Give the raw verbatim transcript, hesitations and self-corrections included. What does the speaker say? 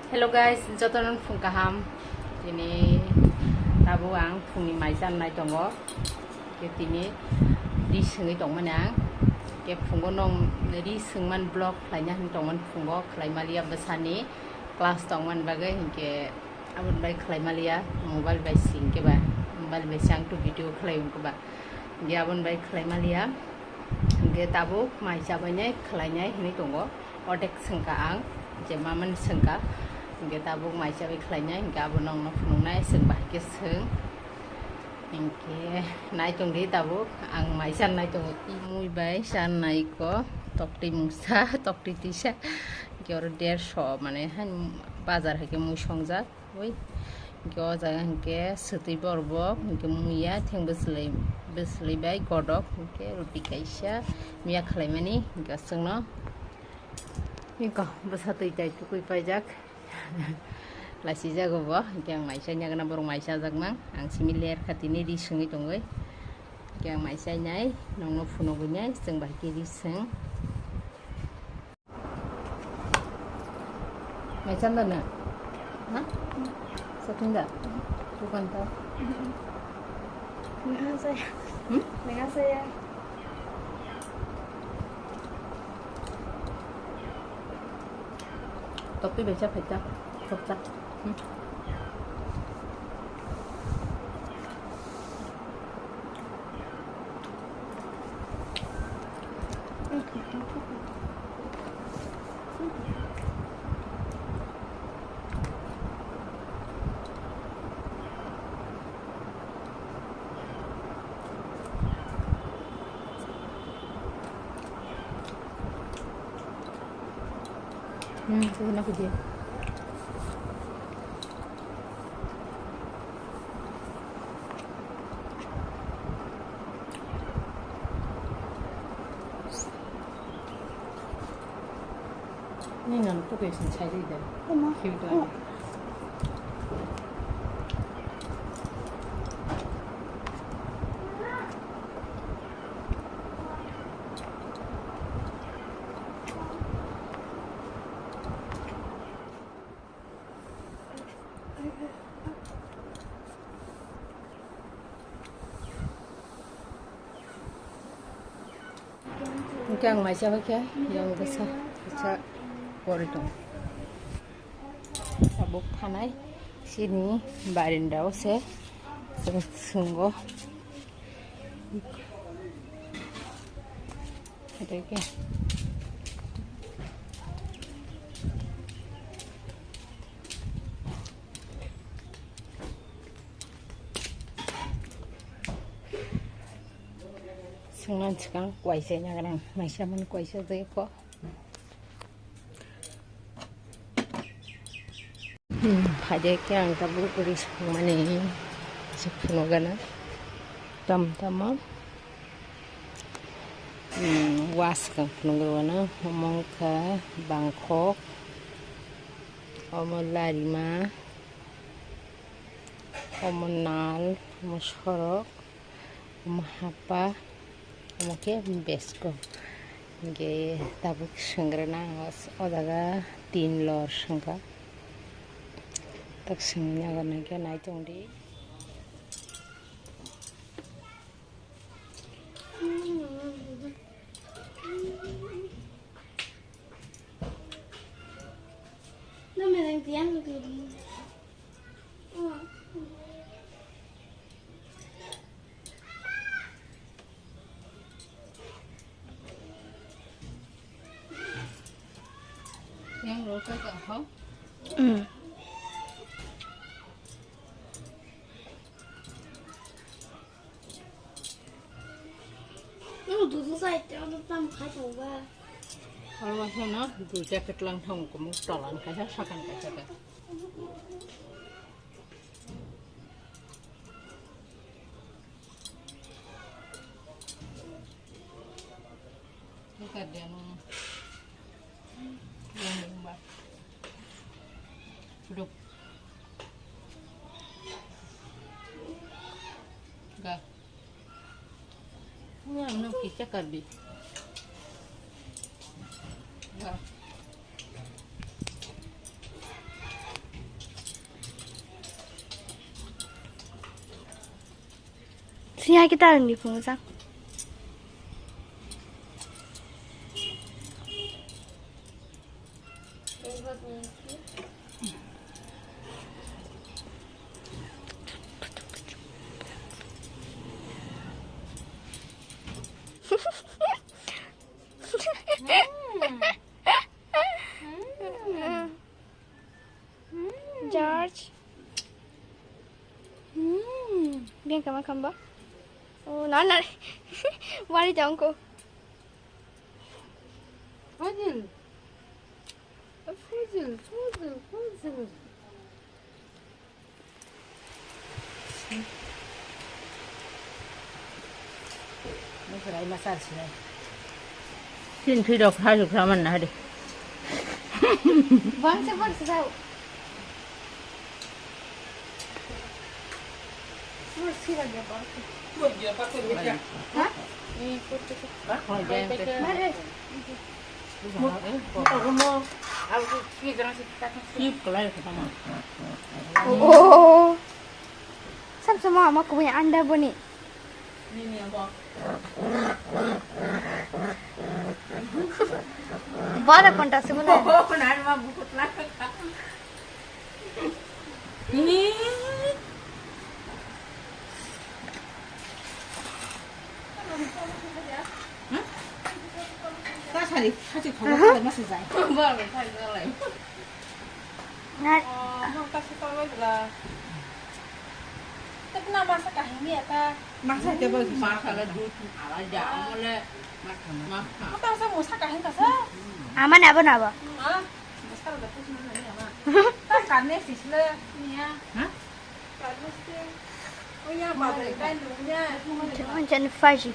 Hello guys, jotono phung kaham. Tini tabuk ang phungni mai chanai tongo. Ke tini ri sengwi tongmani ang. Ke phungo nong ri sengman vlog khlaina hin tongmani phungo khlai maliya bwsani class tongmani bagwi hinkhe aboni bai khlai maliya mobile bai singkhe ba mobile bai chang to video khlai wngkhe ba. Hinkhe aboni bai khlai maliya. Hinkhe tabuk mai chabainai khlainai hinwi tongo. Odek sengkha ang, je mamani sengkha, hinkhe tabuk mai chabai khlainai, hinkhe abo nongno phunuknai, chwng bahai khe swng. Hinkhe nai tongdi tabuk, ang mai chan nai tongo. Mui bai chan nai ko, toktwi mungsa, toktwi tisa, hinkhe oro derso, mane, hain bazar hai khe mui songjak. Oi, hinkhe o jaga hinkhe swtwi borbok, hinkhe muya theng bwswlwi, bwswlwi bai godok, hinkhe roti kaisa miya khlaimani, hinkhe aswkno. Hinkhe bwsa twi tai tukui paijak. Lasijago bo, hinkhe ang mai chaina gana borok mai chajaknang, ang simi ler kha tini ri sengwi tongwi. Hinkhe ang mai chainai, nongno phunugwinai, chwng bai khe ri seng. Mai chan da na? Ha? Shopping da? Dukan ta? Nang saya. Hmm? Nang saya. Topi bai cha phai ta. Chop cha. Hmm. Hmm, itu enak dia. Ni nang tu ke sin chai ri de. Ama. Cute. Oh. Hingke ang maisa hoi khe, yang bwsa, bwsa pori tong. Tabuk thanai, sini barinda o se, chwng swngo. Ito ke. Sengnan sikang kuaisa nyagrang, maisa man kuaisa jai ko. Hmm, phaide khe ang tabuk ri songmani se phunugana. Tam tamo. Hmm, was kang phunugana. Omo wngkha bangkok. Omo larima. Omo nal. Omo sorok. Omo hapa, omo khe besko. Hingke tabuk swngrwna ang o jaga tin lor swngkha. Tak swngna gana khe nai tongdi. Yang roka ka ho? Hmm. Nang dudu sai te ano tam khai tong ba. Oro wa no du jacket lang thong ko mu tolan kaisa sakan kaisa ka. Buka dia no. Yang ba. Duduk. Ga. Ini ano kita karbi. Ga. Tini hai kita ang di phungo sang. George. Hmm. Biang kama kamba. Oh, na na. Wari jangko. Fazil. Fazil, Fazil, Fazil. Masa rai masa sini. Tin thui dok ha juk saman na hade. Bangsa bangsa sao. Oh, sam sama ama kuwi anda boni. Bara konta sumuna. Ta sari, hachi khobo ta masa jai. Ba, ba, ba, ba. Na. Oh, no, ta si ta ba la. Tep na masa kahini ya ta. Masa te ba. Masa la dut ala ja, amole. Masa. Masa. Ko ta sa musa kahini ta sa. Ama na ba na ba. Ha? Masa la dut na na ama. Ta karne sisle. Niya. Ha? Jangan faji.